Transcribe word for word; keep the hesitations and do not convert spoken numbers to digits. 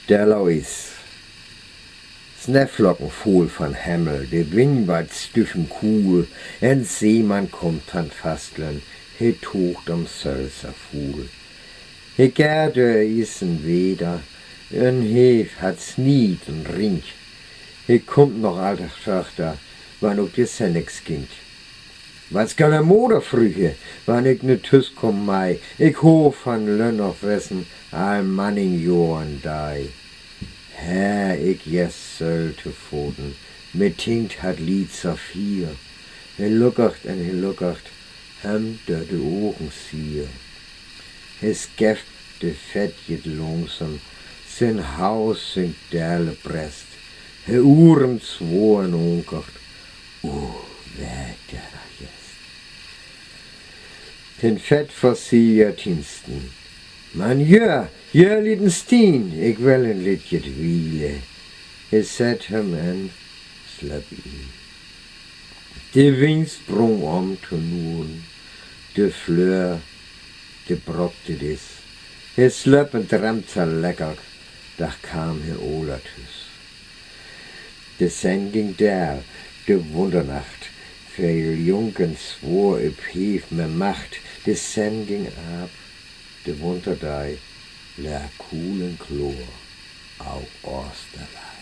D'r Lois. Snæflokken foll van Hemmel, de Wingbaat stüff em kuul, en Seemann kom an 't Fastlän, he toog am Sölzer fuul. He geiht dör Iesen weder, en he hat Sniet en Rink. He kummt noch allt achter, wann ok de Senneks ginkt. Wat skall de Moder früge, wann ik nit tus kom mei? Ik hoof van Lönn of Wessen al manning Johren dei. Herr, ik jess söll to Foten, me tinkt hat liet Saphir. He lukkert en he lukkert, hem dör de Ogen sier. He skeft de Fett jet langsom, sien Haus sink delle Brest. He uremt swoor en onkert, o, wer dera jest. Den Fett versier tinsten. Man jör, jör lieden Stien, ik well en litjet wiele. He sett hem en, slöp in. De Wingst brung om to nuren, de Flöör, de brockte dis. He slöp en dremte lekker, dach kam he ola tus. De Senn ging der, de Wundernacht, veel Jungen swoor, ep heef me Macht, de Senn ging ab, de Wunter dei, lär kuul en kloor, au Oosterla.